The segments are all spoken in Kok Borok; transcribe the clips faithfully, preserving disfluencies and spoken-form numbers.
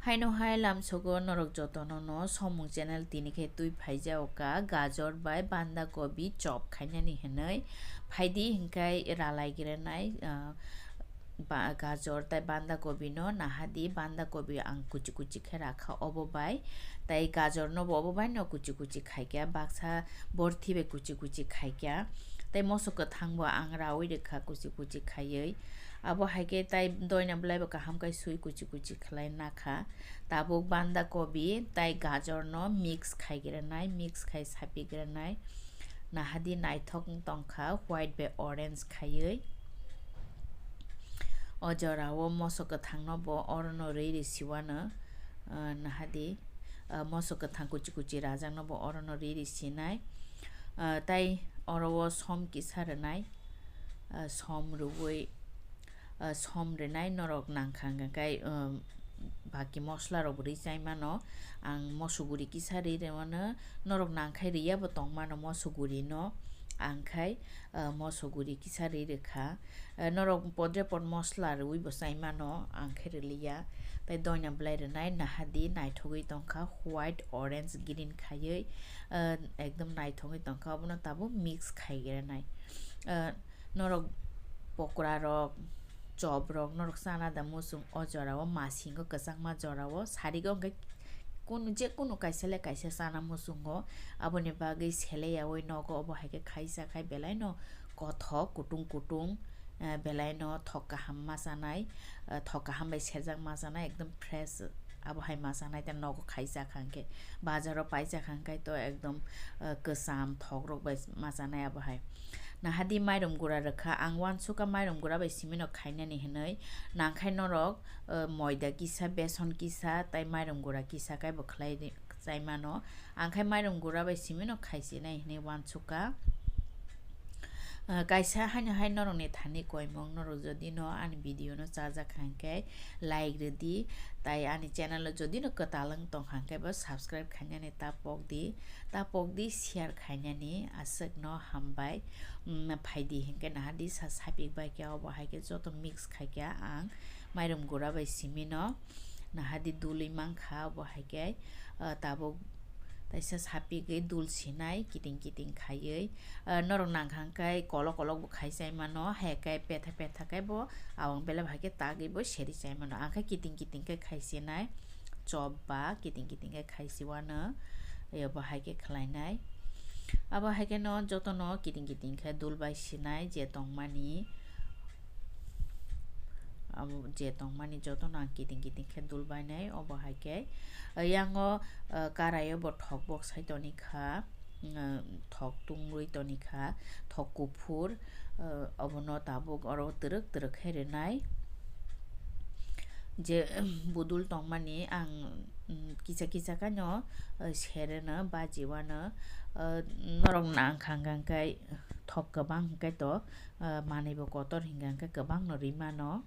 Haino hai lamsogo norok jotono no Somung channel tini khe twi phaijao ka gajor bai banda kobi chop khainani hinwi phaidi hinkhai ralai grenai, ah, ba-, gajor tai banda kobi no nahadi, banda kobi ang kuchi kuchi khe rakha obo bai, tai gajor no bo obo bai no kuchi kuchi khaikha, baksa borthi bai kuchi kuchi khaikha, tai moso kwthang bo ang rawi rwkha kuchi kuchi khaiwi. Abo hai khe tai doina belai bo kaham khe sui kuchi kuchi khlai nakha. Tabuk banda kobi tai gajor no mix khai grenai, mix khai sapi grenai. Nahadi naithok wng tongkha white bai orange khaiwi. O jorao moso kwthang no bo oro no rwi rwi siwano, ah, nahadi, ah, moso kwthang kuchi kuchi rajak no bo oro no rwi rwi sinai. Ah, tai oro o som kisa rwnai, ah, som rwui, ah, som rwnai norok nangkha hwnkha khe, um, baki mosla rok bo rwi chai mano. Ang moso guri kisa rwi rwmano, norok nangkhai rwya bo tong mano moso guri no, ang khai, ah, moso guri kisa rwi rwkha. Ah, norok podre pod mosla rwui bo chai mano, ang khe rwliya. Tai doina belai rwnai nahadi naithogwi tongkha, white, orange, green khaiwi, ah, ekdom naithogwi tongkha, obono tabuk mix khai grenai. Ah, norok pokora rok, chop rok norok chana da muchung o jorao, masingo kwchangma jorao, sarigo hwnkhe kunu, je kunu kaisa le kaisa chana muchungo, aboni bagwi sele yaui nogo obo hai khe khaisa khai belai no kothok kutung kutung, eh, belai no thok kaham ma chanai, eh, thok kaham bai serjak ma chanai, ekdom fresh abo hai ma chanai, ta nogo khaisa kha hwnkhe, bazaro paisa kha hwnkhe to ekdom, eh, kwcham thok rok bai ma chanai abo hai. Nahadi mairum gura rwkha, ang uansukha mairum gura bai simi no khainani hinwi, nangkhai norok, eh, moida kisa, beson kisa, tai mairum gura kisa kaibo khlai ri-, chai mano, ang khai mairum gura bai simi no khaisinai hinwi uansukha. Ah, kaisa haino hai norokni thani koimung, norok jodi no ani video no chajak kha hwnkhe like rwdi, tai ani channel o jodi no kwtal wng tong kha hwnkhe bo subscribe khainani ta pokdi, ta pokdi, share khainani aswk no hambai. Mm, phaidi hwnkhe nahadi sa sapik bai khe obo hai khe joto mix khai khe ang mairum gura bai simi no nahadi dului mankha obo hai khe, ah, tabuk Taisa sapigwi dul sinai kiting kiting khaiwi, ah, norok nangkha hwnkhe kolok kolok bo khai chai mano, hai khe petha petha khe bo awang belai bo hai khe tagwi bo seri chai mano, ang khe kiting kiting khe khai sinai chop ba kiting kiting khe khai siwano, abo hai khe khlainai. Abo hai khe no jotono kiting kiting khe dul bai sinai je tongmani. Abo je tongmani jotono ang kiting kiting khe dul bainai, obo hai khe. Yang o, ah, karai o bo thok bok sai toni kha, ah, thok tungwi toni kha, thok kuphur, ah, obono tabuk oro twrwk twrwk khe rwnai. Je, budul tongmani ang, mm, kisa kisa khe no, ah, sereno bajiwano, ah, norok nangkha hwnkhe thok kwbang hwnkhe to, ah, manwi bo kotor hwnkha hwnkhe kwbangno rwi mano.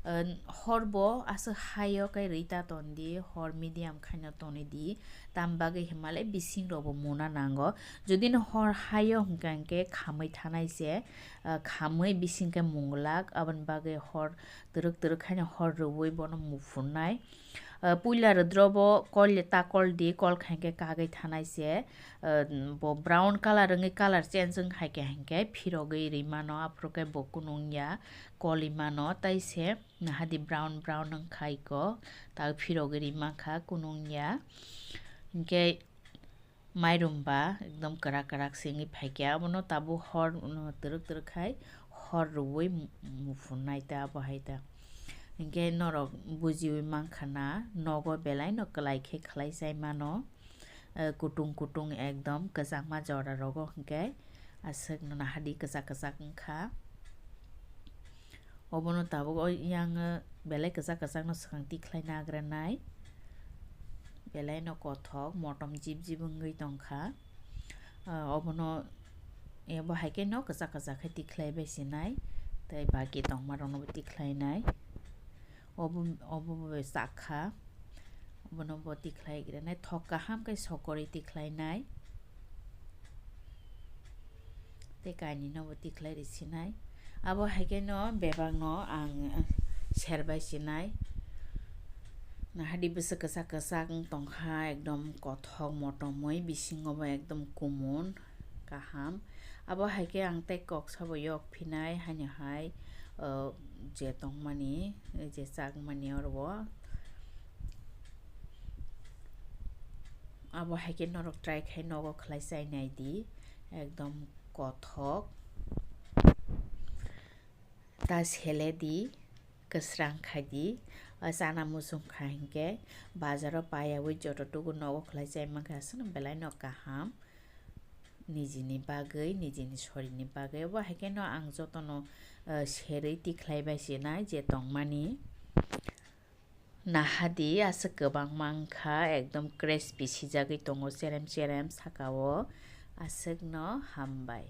Ah, hor bo aswk hai o khe rwi ta ton di, hor medium khaino tonwi di, tam bagwi hwnmale bising rok bo muna nango. Jodi no hor hai o hwnkha hwnkhe khamwi thanai se, ah, khamwi bising khe mung glak, aboni bagwi hor twrwk twrwk khaino hor rwui bono muphurnai. Ah, puila rwdro bo kol ta kol di, kol khankhe kagwi thanai se, ah, bo brown colour wngwi colour change wng hai khe hinkhe phirogwi rwi mano, aphuru khe bo kunung ya koli mano, tai se nahadi brown brown wng khai ko, ta phirogwi rwi mankha kunung ya. Hinkhe Mairum ba ekdom kwrak kwrak se wngwi phaikha, abono tabuk hor, mm, twrwk twrwk khai hor rwui mu-, muphurnai ta abo hai ta. Hinkhe norok bujiui mankha na, nogo belai no kwlai khe khlai chai mano, eh, kutung kutung ekdom kwchangma jora rogo hinkhe aswk no nahadi kwchak kwchak wngkha. Obono tabuk o yang, eh, belai kwchak kwchak no swkang tikhlai nagranai. Belai no kothok, motom jip jip wngwi tongkha. Ah, obono, eh, bo hai khe no kwchak kwchak khe tikhlai bai sinai. Tei baki tongma rokno bo tikhlai nai. Obo, obo bo chakha. Obono bo tikhlai granai. Thok kaham khe sokorwi tikhlai nai. Tei kainwi no bo tikhlai rwi sinai. Abo hai khe no bebak no ang, eh, serbai sinai. Nahadi bwswk kwchak kwchak wng tongkha, ekdom kothok motomwi, bisingo bo ekdom kumun kaham. Abo hai khe ang tei kok sabo yok phinai, haino hai, uh, je tongmani, je chakmani oro bo. Abo hai khe norok try khai nogo khlai chai nai di, ekdom kothok. Ta sele di, kwsrang khai di. O chana muchung kha hinkhe bazaro payaui joto tugo nogo khlai chai mankha, aswkno belai no kaham nijini bagwi, nijini sorini bagwi. Obo hai kheno ang jotono, eh, serwi tikhlai bai sinai je tongmani. Nahadi aswk kwbangma wngkha, ekdom crispy sijagwi tongo cherem cherem sakao. Aswkno hambai.